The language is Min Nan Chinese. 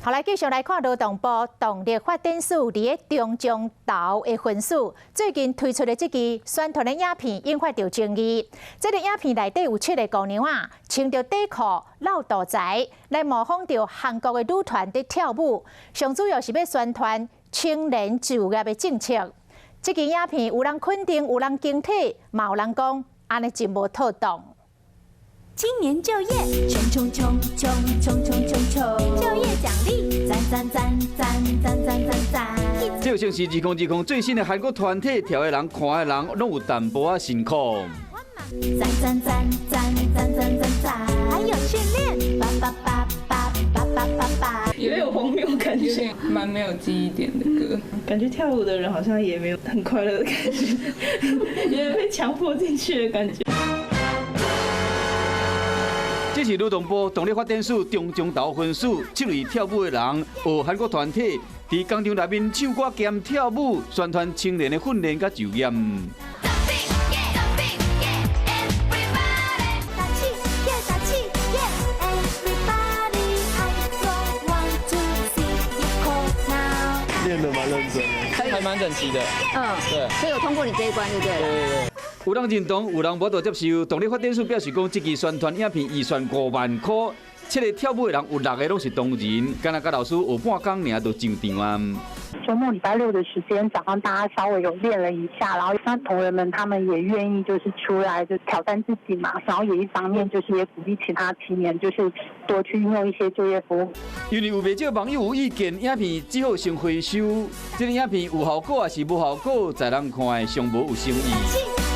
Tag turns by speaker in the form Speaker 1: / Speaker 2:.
Speaker 1: 好，來繼續來看勞動部動力發展署佇咧中彰投的分署最近推出的這支宣傳的影片，引發著爭議。這個影片內底有七个姑娘仔，穿著底褲露肚臍，來模仿著韓國的女團佇跳舞。上主要是欲宣傳青年就業的政策。這支影片有人肯定，有人警惕，嘛有人講按呢真無妥當。
Speaker 2: 青年就業，衝衝衝衝衝衝衝衝！就業獎勵，讚讚讚讚讚讚讚讚！
Speaker 3: 這像是2020最新的韓國團體，跳的人、看的人，攏有淡薄仔辛苦。
Speaker 2: 讚讚讚讚讚讚讚讚！還有訓練，八八八八八八八八！
Speaker 4: 有點荒謬感覺，蠻沒有記憶點的歌，
Speaker 5: 感覺跳舞的人好像也沒有很快樂的感覺，有點被強迫進去的感覺。
Speaker 3: 這是勞動部動力發展署中彰投分署七位跳舞的人，學韓國團體佇工廠內面唱歌兼跳舞，宣傳青年的訓練佮就業。
Speaker 2: 打氣耶打氣耶，Everybody I go one two three four now。
Speaker 6: 練得蠻認真的，還蠻整齊的。對，
Speaker 7: 所以有通過你這一關就對了。
Speaker 6: 對對對。
Speaker 3: 有人認同，有人無法度接受。動力發展署表示講，這支宣傳影片預算5萬塊，七个跳舞的人有六个攏是唐人，敢若佮老師學半工爾就上場啊。
Speaker 8: 週末禮拜六的時間，早上大家稍微有練了一下，然後那同仁們他們也願意就是出來就挑戰自己嘛，然後也一方面就是也鼓勵其他青年就是多去運用一些就業服務。
Speaker 3: 因為有袂少網友有意見，影片只好先回收。這个影片有效果抑是無效果，在人看的上無有誠意。